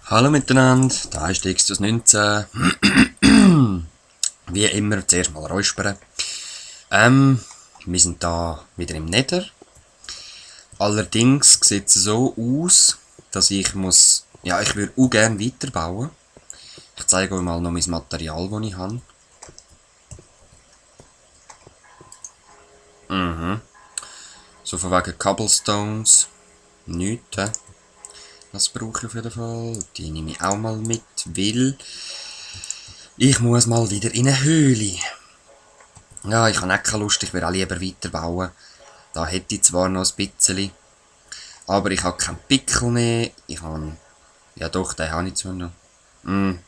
Hallo miteinander, da ist der Xtus 19. Wie immer, zuerst mal räuspern. Wir sind da wieder im Nether. Allerdings sieht es so aus, dass ich ich würde auch gerne weiterbauen. Ich zeige euch mal noch mein Material, das ich habe. So von wegen Cobblestones. Nichts. Das brauche ich auf jeden Fall. Die nehme ich auch mal mit, weil ich muss mal wieder in eine Höhle. Ja, ich habe auch keine Lust, ich würde auch lieber weiterbauen. Da hätte ich zwar noch ein bisschen, aber ich habe keinen Pickel mehr. Ich habe... Ja doch, den habe ich zwar noch. Nein,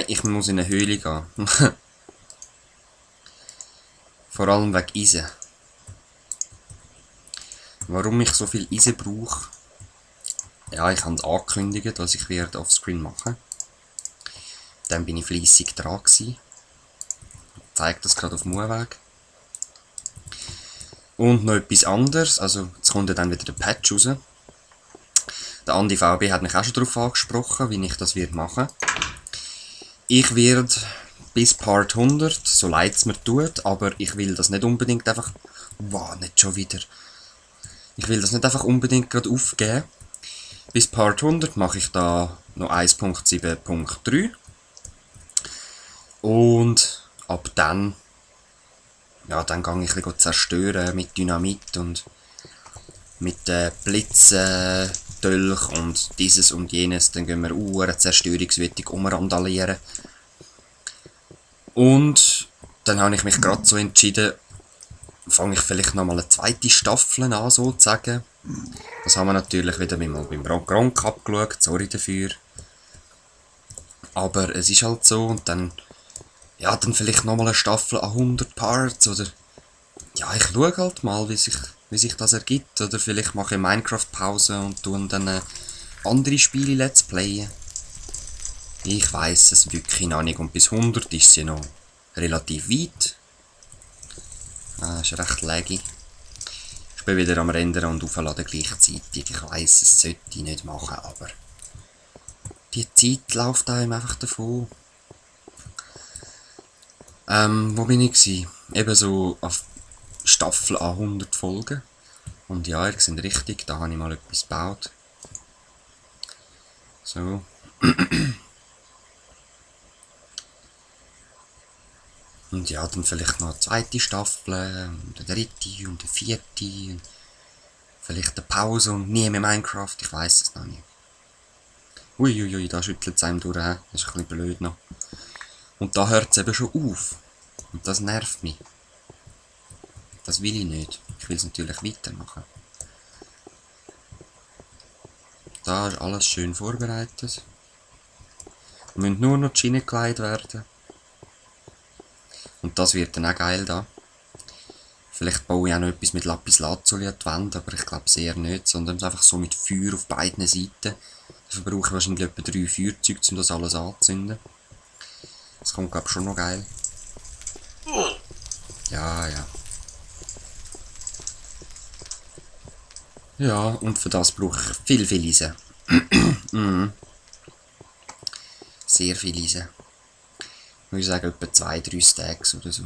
ich muss in eine Höhle gehen. Vor allem wegen Eisen. Warum ich so viel Eisen brauche? Ja, ich habe es angekündigt, was ich werde offscreen machen. Dann bin ich fleissig dran gewesen. Ich zeige das gerade auf dem Weg. Und noch etwas anderes, also jetzt kommt ja dann wieder der Patch raus. Der Andi VB hat mich auch schon darauf angesprochen, wie ich das machen werde. Ich werde bis Part 100, so leid es mir tut, aber ich will das nicht unbedingt einfach... Wow, nicht schon wieder. Ich will das nicht einfach unbedingt gerade aufgeben. Bis Part 100 mache ich da noch 1.7.3. Und ab dann... Ja, dann gehe ich ein bisschen zerstören mit Dynamit und mit Blitzen, Dolch und dieses und jenes. Dann gehen wir zerstörungswütig umrandalieren. Und dann habe ich mich gerade so entschieden, fange ich vielleicht nochmal eine zweite Staffel an, sozusagen. Das haben wir natürlich wieder beim Gronk abgeschaut, sorry dafür. Aber es ist halt so und dann... Ja, dann vielleicht nochmal eine Staffel an 100 Parts oder... Ja, ich schaue halt mal, wie sich das ergibt. Oder vielleicht mache ich Minecraft-Pause und tue dann andere Spiele Let's Playen. Ich weiss es wirklich noch nicht. Und bis 100 ist sie noch relativ weit. Ah, ist recht laggy. Ich bin wieder am Rendern und aufladen gleichzeitig. Ich weiss, es sollte ich nicht machen, aber... Die Zeit läuft einem einfach davon. Wo bin ich gewesen? Eben so auf Staffel an 100 Folgen. Und ja, ihr seid richtig, da habe ich mal etwas gebaut. So. Und ja, dann vielleicht noch eine zweite Staffel, und eine dritte und eine vierte. Und vielleicht eine Pause und nie mehr Minecraft, ich weiss es noch nicht. Uiuiui, da schüttelt es einem durch, das ist ein bisschen blöd noch. Und da hört es eben schon auf. Und das nervt mich. Das will ich nicht. Ich will es natürlich weitermachen. Da ist alles schön vorbereitet. Müssen nur noch die Schiene gelegt werden. Und das wird dann auch geil da. Vielleicht baue ich auch noch etwas mit Lapis Lazuli an die Wand, aber ich glaube es eher nicht, sondern einfach so mit Feuer auf beiden Seiten. Ich verbrauche wahrscheinlich etwa 3 Feuerzeuge, um das alles anzuzünden. Das kommt glaube ich schon noch geil. Ja, ja. Ja, und für das brauche ich viel Eisen. Sehr viel Eisen. Ich würde sagen etwa 2-3 Stacks oder so.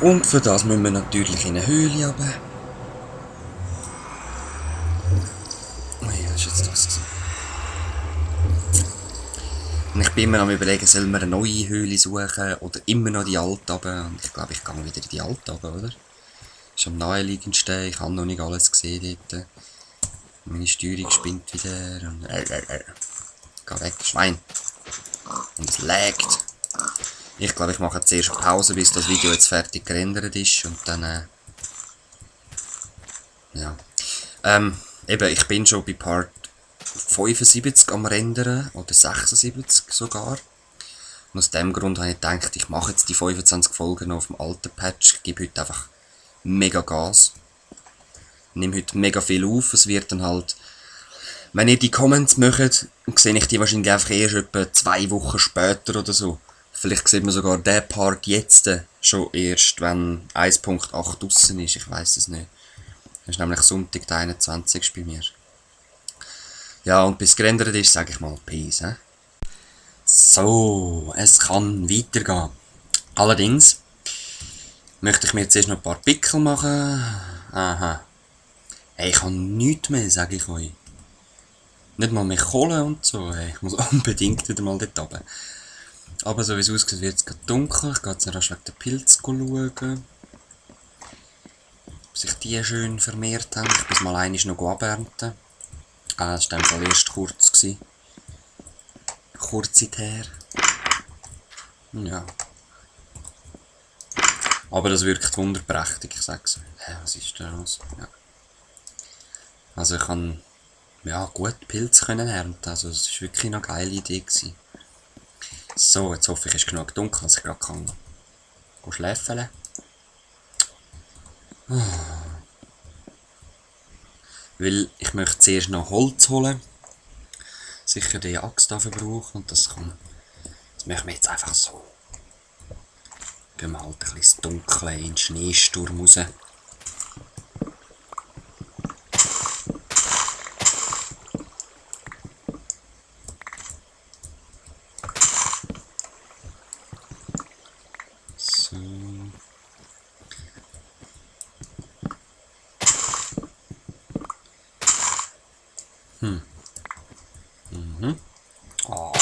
Und für das müssen wir natürlich in eine Höhle runter. Oh ja, ist jetzt das gewesen. Und ich bin immer am überlegen, sollen wir eine neue Höhle suchen oder immer noch die alte runter. Und ich glaube, ich gehe wieder in die alte runter, oder? Ist am naheliegendsten, ich habe noch nicht alles gesehen dort. Meine Steuerung spinnt wieder und... Geh weg, Schwein. Und es laggt. Ich glaube, ich mache jetzt zuerst eine Pause, bis das Video jetzt fertig gerendert ist und dann... ja. Eben, ich bin schon bei Part 75 am Rendern, oder 76 sogar. Und aus dem Grund habe ich gedacht, ich mache jetzt die 25 Folgen noch auf dem alten Patch. Ich gebe heute einfach mega Gas. Ich nehme heute mega viel auf. Es wird dann halt... Wenn ihr die Comments macht, sehe ich die wahrscheinlich einfach erst etwa 2 Wochen später oder so. Vielleicht sieht man sogar den Part jetzt schon erst, wenn 1.8 draussen ist. Ich weiß es nicht. Das ist nämlich Sonntag, der 21. bei mir. Ja, und bis gerendert ist, sage ich mal Peace. He? So, es kann weitergehen. Allerdings möchte ich mir jetzt erst noch ein paar Pickel machen. Aha. Hey, ich habe nichts mehr, sage ich euch. Nicht mal mehr Kohle und so. Hey, ich muss unbedingt wieder mal dort runter. Aber so wie es aussieht, wird es gerade dunkel. Ich gehe jetzt noch rasch wegen den Pilz schauen. Ob sich die schön vermehrt haben. Ich muss mal einmal noch abernten. Das war in dem Fall erst kurz. Kurze her. Ja. Aber das wirkt wunderprächtig, ich sag's. Was ist da los? Ja. Also ich kann ja gut Pilze ernten. Also es war wirklich eine geile Idee gewesen. So, jetzt hoffe ich, es ist genug dunkel, dass ich gerade kann schläfeln. Weil ich möchte zuerst noch Holz holen. Sicher die Axt dafür brauchen und das machen wir jetzt einfach so. Gehen wir halt ein bisschen ins Dunkle, in den Schneesturm raus. So. Oh.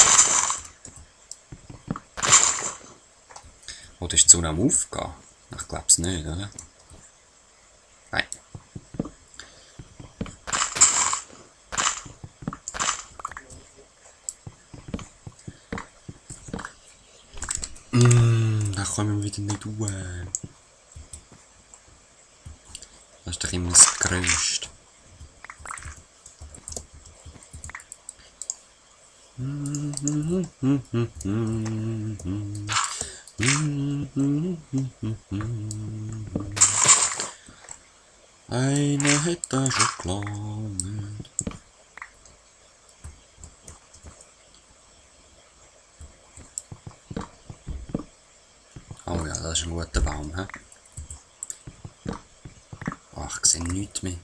Oder ist die Sonne am Aufgehen? Ich glaube es nicht, oder? Nein. Da kommen wir wieder nicht raus. Das ist doch immer das Größte. Einer hat da schon gelangt. Oh ja, das ist ein guter Baum, he? Ach, ich sehe nichts mehr.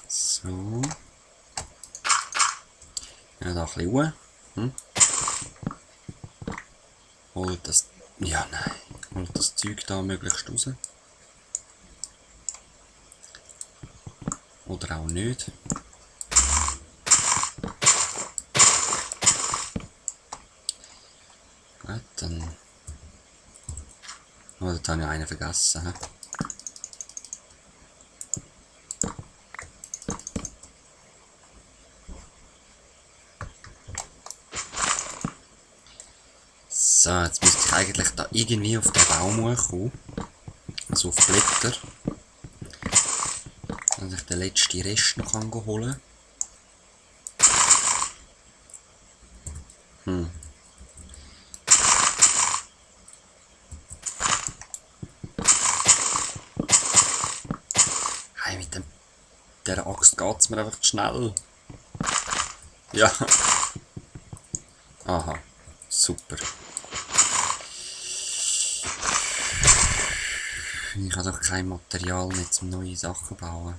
So. Ja, da ein bisschen hoch. Holt das... Ja, nein. Holt das Zeug da möglichst raus. Oder auch nicht. Gut, dann... Oh, da habe ich einen vergessen. He? So, jetzt müsste ich eigentlich da irgendwie auf den Baum kommen. Also auf die Blätter. Dass ich den letzten Rest noch holen kann. Hey, mit dieser Axt geht es mir einfach zu schnell. Ja. Aha. Super. Ich habe doch kein Material mehr zum neue Sachen bauen.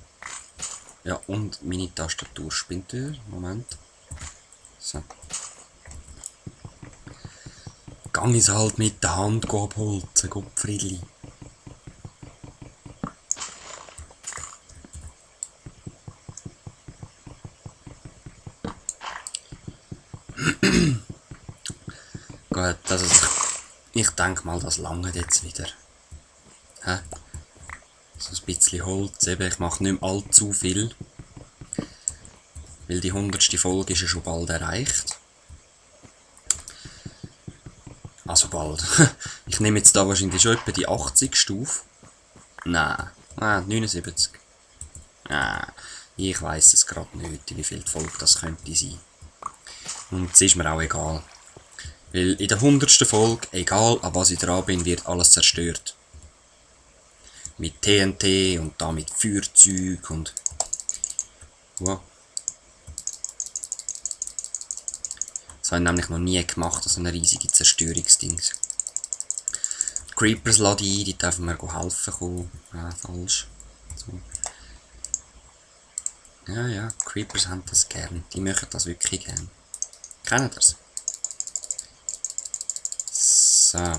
Ja, und meine Tastatur spinnt wieder. Moment. So. Gang ich halt mit der Hand abholzen, Gottfriedli. Gut, also ich denke mal, das langt jetzt wieder. Hä? So ein bisschen Holz, eben, ich mache nicht mehr allzu viel. Weil die 100. Folge ist ja schon bald erreicht. Also bald. Ich nehme jetzt da wahrscheinlich schon etwa die 80. auf. Nein, 79. Ich weiß es gerade nicht, wie viel die Folge das könnte sein. Und es ist mir auch egal. Weil in der 100. Folge, egal an was ich dran bin, wird alles zerstört. Mit TNT und da mit Feuerzeug und Wow. Das habe ich nämlich noch nie gemacht, so eine riesige Zerstörungsdings. Creepers lade ich ein, die dürfen mir helfen kommen. Ah, falsch. So. Ja, ja, Creepers haben das gern. Die möchten das wirklich gern. Kennen das? So.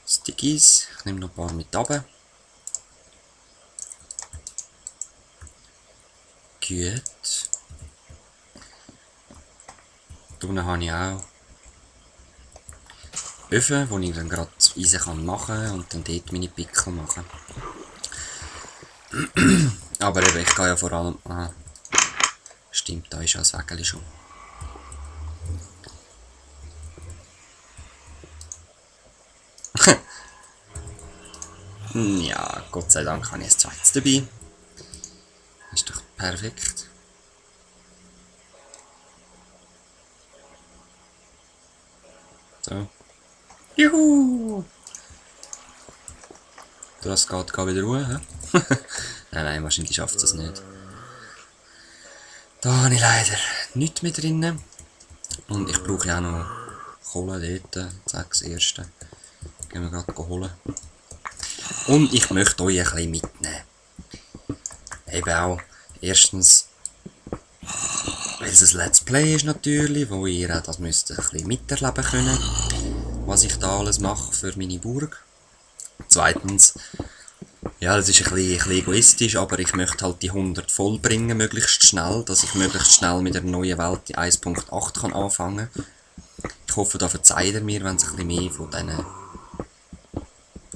Stickies. Ich nehme noch ein paar mit runter. Gut. Da unten habe ich auch Öfen, wo ich dann gerade Eisen machen kann und dann dort meine Pickel machen. Aber eben, ich gehe ja vor allem... Ah, stimmt, da ist ja das Wägeli schon. Ja, Gott sei Dank habe ich ein zweites dabei. Ist doch perfekt. So. Juhu! Das geht wieder ruhig, hä? Nein, wahrscheinlich schafft es nicht. Da habe ich leider nichts mehr drin. Und ich brauche ja auch noch Kohle dort, 6 erste. Gehen wir gerade holen. Und ich möchte euch ein bisschen mitnehmen. Eben auch, erstens, weil es ein Let's Play ist natürlich, wo ihr auch das müsst ein bisschen miterleben können, was ich da alles mache für meine Burg. Zweitens, ja, das ist ein bisschen egoistisch, aber ich möchte halt die 100 vollbringen, möglichst schnell, dass ich möglichst schnell mit der neuen Welt die 1.8 kann anfangen. Ich hoffe, da verzeiht ihr mir, wenn es ein bisschen mehr von diesen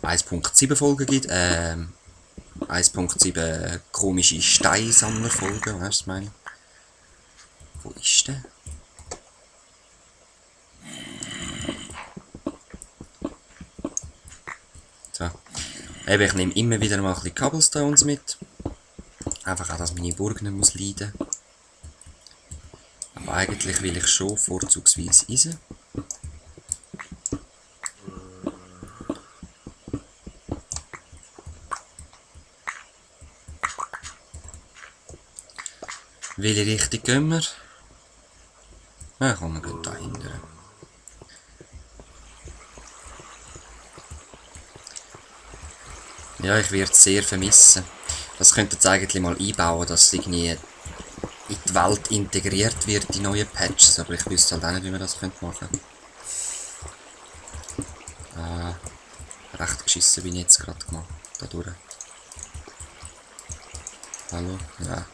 1.7 Folgen gibt. 1.7 komische Steinsammlerfolgen, weißt du, was ich meine? Wo ist der? So. Eben, ich nehme immer wieder mal ein bisschen Cobblestones mit. Einfach auch, dass meine Burg nicht muss leiden. Aber eigentlich will ich schon vorzugsweise Eisen. Welche Richtung gehen wir? Ja, komm, wir gehen da hinten. Ja, ich werde es sehr vermissen. Das könnte jetzt eigentlich mal einbauen, dass es irgendwie in die Welt integriert wird, die neuen Patches, aber ich wüsste halt auch nicht, wie man das machen könnte. Recht geschissen bin ich jetzt gerade gemacht. Da durch. Hallo? Ja.